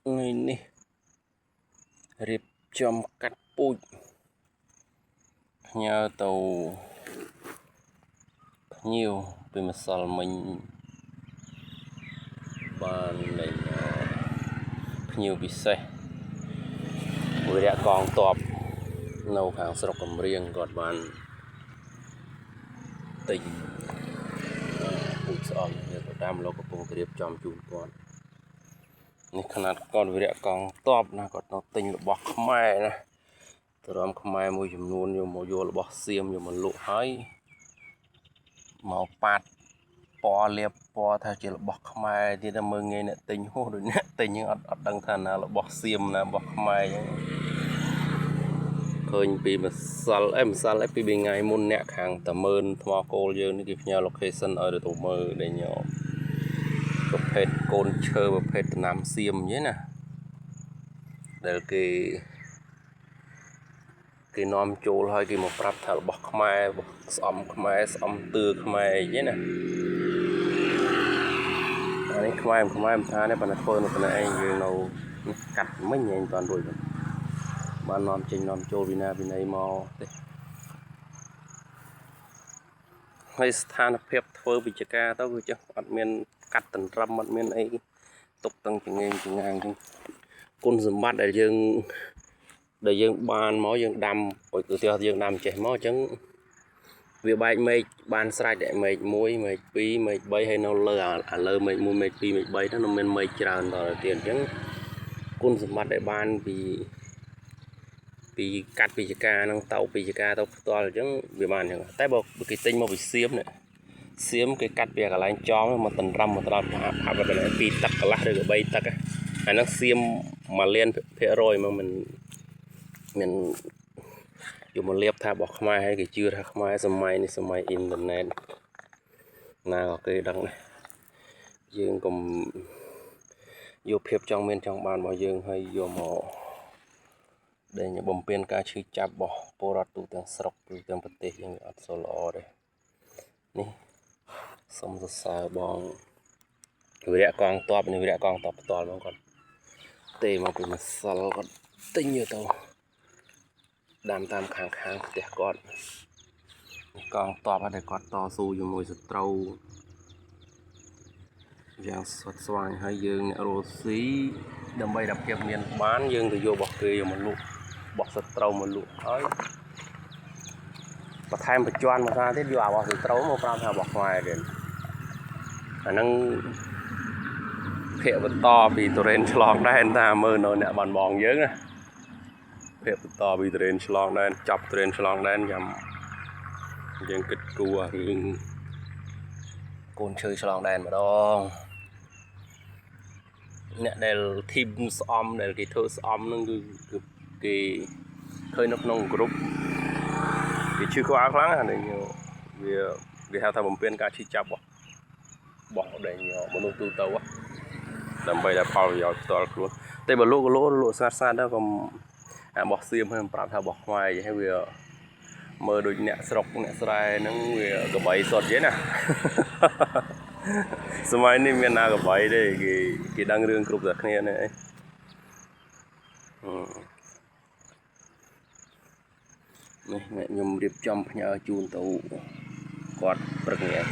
ថ្ងៃនេះរៀបចំកាត់ពូជផ្ញើទៅភ្ញៀវពីម្សិលមិញបាននៃភ្ញៀវពិសេសវីរៈកងតបនៅខាងស្រុកកំរៀងគាត់បានទិញពូជស្អំនេះទៅតាមលោកកំពុងរៀបចំជូនគាត់នេះຂະຫນាត់គាត់វីរៈកងតបណាគាត់ទៅទិញរបស់ខ្មែរណាទ្រាំខ្មែរមួយចំនួនយកមកយករបស់សៀមយកមកលក់ហើយមកប៉ាត់ពណ៌លាបពណ៌ថាជារបស់ខ្មែរទៀតតែមើលងាយអ្នកទិញហួសដូចអ្នកទិញហ្នឹងអត់ដឹងថាណារបស់សៀមណារបស់ខ្មែរអញ្ចឹងឃើញពីម្សិលអីម្សិលអីពីរថ្ងៃមុនអ្នកខាងតាម៉ឺនថ្មគោលយើងនេះគេផ្ញើ location ឲ្យទៅមើលដែលញោមប្រភេទកូនឈើប្រភេទដំណាំសៀមអញ្ចឹងណាដែលគេនាំចូលហើយគេមកប្រាប់ថារបស់ខ្មែររបស់ស្អំខ្មែរស្អំទឿខ្មែរអីចឹងណាអានេះខ្មែរមិនខ្មែរមិនថាទេប៉ុន្តែធ្វើនៅប៉ុណ្ណេះឯងយើងនៅនេះកាត់មិញឯងមិនតាន់រួចបាននាំចេញនាំចូលពីណាពីណីមកទេហើយស្ថានភាពធ្វើវិជ្ជការទៅគឺចេះអត់មានកាត់តន្រឹមអត់មានអីទុកទាំងចងេងចងាងចឹងគុណសម្បត្តិដែលយើងបានមកយើងដាំឧទាហរណ៍យើងដាំចេះមកអញ្ចឹងវាបែកមេឃបានស្រេចតែមេឃ1មេឃ2មេឃ3ហើយនៅលើអាលើមេឃ1មេឃ2មេឃ3ហ្នឹងនៅមានមេឃច្រើនតទៅទៀតអញ្ចឹងគុណសម្បត្តិដែលបានពីកាត់ពីចការហ្នឹងទៅពីចការទៅផ្ទាល់អញ្ចឹងវាបានអញ្ចឹងតែបើគេទិញមកពីសៀមនេះសៀមគេកាត់ពីកន្លែងចងមកតម្រាំមកត្រង់ផាប់ផាប់ទៅពីទឹកកន្លះឬក៏3ទឹកអាហ្នឹងសៀម1លានភាគរយមកមិនមានយកមកលាបថារបស់ខ្មែរហើយគេជឿថាខ្មែរសម័យនេះសម័យអ៊ីនធឺណិតណាក៏គេដឹងដែរយើងកុំយកភាពចង់មានចង់បានរបស់យើងហើយយកមកដែលបំពេញការឈឺចាប់របស់ពលរដ្ឋទូទាំងស្រុកទូទាំងប្រទេសយើងអត់សូវល្អទេនេះសូមសរសើរបងវីរៈកងតបនេះវីរៈកងតបផ្ទាល់មកគាត់ទេមកពីម្សិលគាត់ទិញយកទៅដាំតាមខាងផ្ទះគាត់កងតបឲ្យគាត់តស៊ូជាមួយសត្រូវយ៉ាងស្វិតស្វាញហើយយើងអ្នករស់ស៊ីដើម្បីដល់ភាពមានបានយើងទៅយករបស់គេយកមកលក់របស់សត្រូវមកលក់ហើយបន្ថែមបញ្ជាន់មកថាទៀតយករបស់សត្រូវមកប្រាប់ថារបស់ខ្មែរទៀតអាហ្នឹងភាកបន្តពីតរេនឆ្លងដែនតាមមើលនៅអ្នកបានបងយើងណាភាកបន្តពីតរេនឆ្លងដែនចាប់តរេនឆ្លងដែនចាំយើងគិតគូររឿងកូនឈើឆ្លងដែនម្ដងអ្នកដែលធីមស្អំដែលគេធ្វើស្អំហ្នឹងគឺគេឃើញនៅក្នុងក្រុមគេឈឺក្បាលខ្លាំងណាស់នេះវាគេហៅថាបំពេញការឈឺចាប់របស់ដែលមនុស្សទូទៅដើម្បីតែផលប្រយោជន៍ផ្ទាល់ខ្លួនតែបើលក់ក៏លក់ស្ងាត់ស្ងាត់ទៅកុំអារបស់សៀមហើយប្រាប់ថារបស់ខ្មែរហើយវាមើលដូចអ្នកស្រុកអ្នកស្រែហ្នឹងវាកបីសុទ្ធទេណាសម័យនេះមានណាកបីទេគេដឹងរឿងគ្រប់តែគ្នានេះអីនេះខ្ញុំរៀបចំផ្ញើជូនទៅគាត់ព្រឹកនេះ